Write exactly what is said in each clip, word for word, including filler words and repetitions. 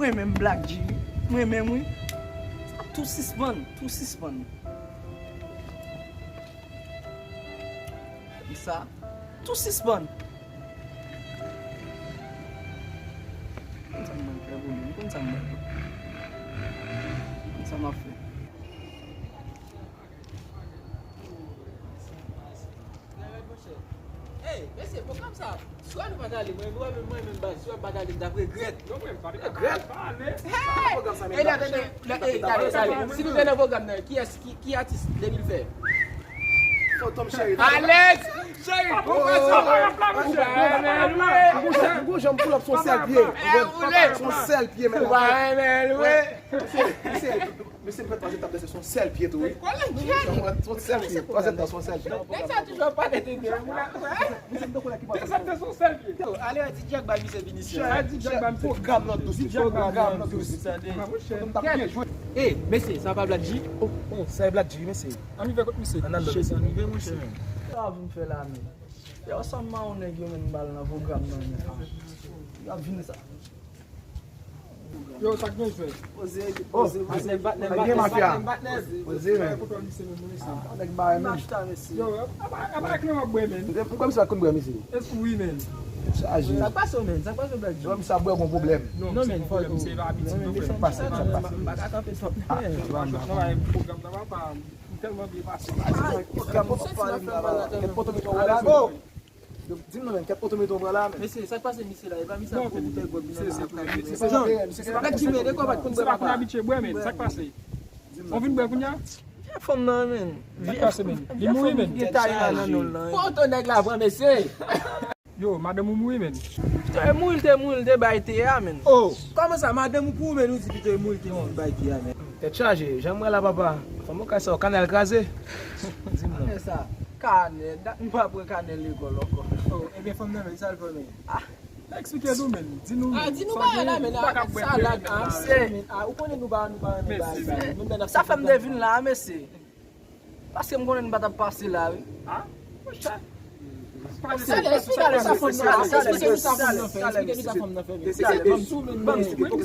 Mwen menm Black G, mwen menm wi. Tou sispann, tou sispann. Sa, tou sispann. Konn sa m ap fè pou li, konn sa m ap fè. Konn sa m ap fè. Ey, mesye, pwogram sa, swa nou pa t ale, mwen, mwen, mwen, mwen, baz, swa pa t ale, m t ap regrèt. Non, mwen, pa t ale. Regrèt? Pwogram sa, men, e, tande, tande, tande, si nou te nan pwogram nan, kiyès, ki, ki atis Demil fè? Fantom Cheri. Alex! Cheri, bon, bon, bon, janm pull up sou sèl pye. Sou sèl pye, men. Mesye, mesye, mesye, m fè twa etap danse sou yon sèl pye tou, wi. Sou yon sèl pye, twa etap sou yon sèl pye. Nèg sa toujou ap pale de de moun la. Mesye, m tankou nèg ki pral danse sou yon sèl pye. Yo, ale di Jack bay misye vini ici. Ale di Jack bay misye. Pwogram nan dous, pwogram nan dous. M t ap byen jwe. E, mesye, sa pa Black G? Oh, oh, sa e Black G, mesye. Ann rive kot misye. Ann al, mesye. Ann rive, monchè. Sa w vin fè la, men? Yo, sa m mawon nèg yo, men, m ba l nan pwogram nan, men. Yo ap vini sa. Yo, sa k gen jwè? Poze, poze, poze. Patnè, patnè, patnè, patnè. Poze, men. Kote misye menm, mesye? Ah, nèg bare, men. Yo, apa, apa ak nou ap bwè, men? Poukwa misye pa konn bwè, mesye? Espri, men. Chaje. Sa k pase, men? Sa k pase, Black G? Yo, misye ap bwè, gon pwoblèm. Non, men, fò misye pa abitye, non, men. Sa k pase, sa k pase? M pa ka kanpe twòp. Ah, non, pwogram nan, papa. M tèlman byen pase. Ay, pwogram nan pa pale m la. Kèt poto meton wè la, men. Di m non, men, kèt poto meton wè la, men. Mesye, sa k pase misye la? E pa misye ap fè bouton gwòg nan la. Mesye, se pa Black G, men, de kwa pa t konn bwè, papa. Misye pa konn abitye bwè, men. Sa k pase? Ou vin bwè kounya? Vye fanm nan, men. Sa k pase, men? Li mouri, men. Gen Tayana nan non l lan. Poto nèg la pran, mesye. Yo, madanm ou mouri, men. Te mouri, te mouri, te bay te a, men. Oh! Kòman sa, madanm ou pou ou, men, ou di pito e mouri, te mouri, bay te a, men. Tèt chaje, jan m wè la, papa. Fanm ou kay sa, kanèl kraze. Di m non. Kanèl sa, kanèl, dat m pa pran kanèl lekòl ankò. Oh, ebyen, fanm nan, men, sa l fè, men. Ah. Eksplike nou, men. Di nou, men. Ah, di nou bagay la, men. Avèk salad, ah, men. Ah, ou konnen nou pa, nou pa renmen bagay sa. Nou menm n ap sa fè m te vin la, mesye. Paske m konnen n pa t ap pase la, wi. Ah, monchè. Talè, eksplike nou sa fanm nan, eksplike nou sa fanm nan fè, eksplike nou sa fanm nan fè. Talè, ban m, ban m eksplike,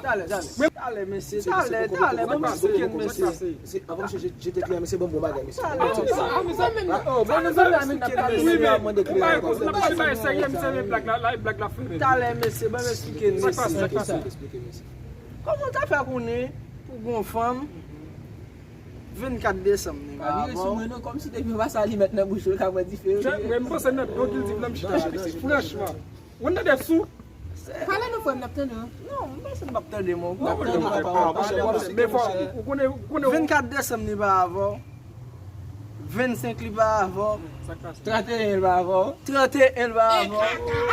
talè, talè. Talè, mesye, talè, talè, ban m eksplike n, mesye. Avan m jete kle a, mesye, ban m bon bagay, mesye. Talè, mesye. Oh, ban m eksplike n, mesye. Talè, mesye, ban m eksplike n, mesye. Kòman w ta fè konnen pou gon fanm vennkat desanm, nèg la vire sou mwen non, kòmsi depi w pase alimèt nan bouch ou, l ka pran dife, wi. Mwen, m panse nan don kiltiv nan m chita. Franchman. Ou tande sou? Pale non, frè m, n ap tande w. Non, m panse n p ap tande mwen. N ap tande papa w. Men fò, ou konnen, ou konnen. Vennkat desanm li pa avè w. Vennsenk li pa avè w. Tranteyen li pa avè w. Tranteyen li pa avè w.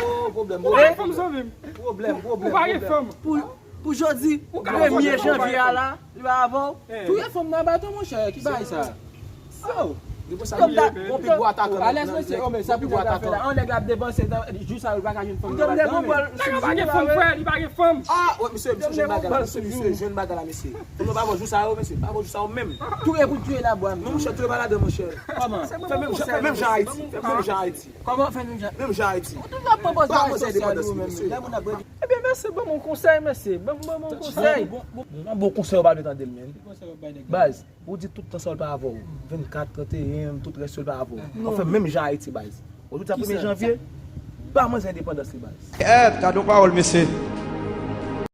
Oh, pwoblèm, pwoblèm. Ou pa gen fanm, zanmi m. Pwoblèm, pwoblèm, pwoblèm. Pou, pou jodi premye janvye a la, li pa avè w? Touye fanm nan baton, monchè, ki bagay sa? Oh. Depi sa, li gon pil bwa atakan. Alèz, mesye, oh, men sa pou nèg la fè la. An nèg la ap depanse jou sa yo, li pa ka jwenn fanm nan baton. Nèg la pa gen fanm, frè, li pa gen fanm. Ah, wè, mesye, mesye, jwenn bagay la, mesye, mesye, jwenn bagay la, mesye. Fanm nan pa avè w jou sa yo, mesye, pa avè w jou sa yo menm. Touye pou touye labwa, men. Non, monchè, touye pa ladan, monchè. Kòman? Fè menm jan, fè menm jan Ayiti, fè menm jan Ayiti. Kòman fè menm jan? Menm jan Ayiti. Ou toujou ap pran pòz bagay sosyal ou menm. Lè moun ap rele. Ebyen, mesye, ban m yon konsèy, mesye. Ban m, ban m yon konsèy. Bon, bon, bon, bon konsèy, ou pa vle tande l, men. Ki konsèy w ap bay nèg la? Baz, ou di tout tan sa yo l pa avè w. Vennkat, tranteyen, tout rès yo l pa avè w. Non. Anfen, menm jan Ayiti, baz. Ou di sa premye janvye, ba manzè endepandans li, baz. Kèt, gade yon pawòl, mesye.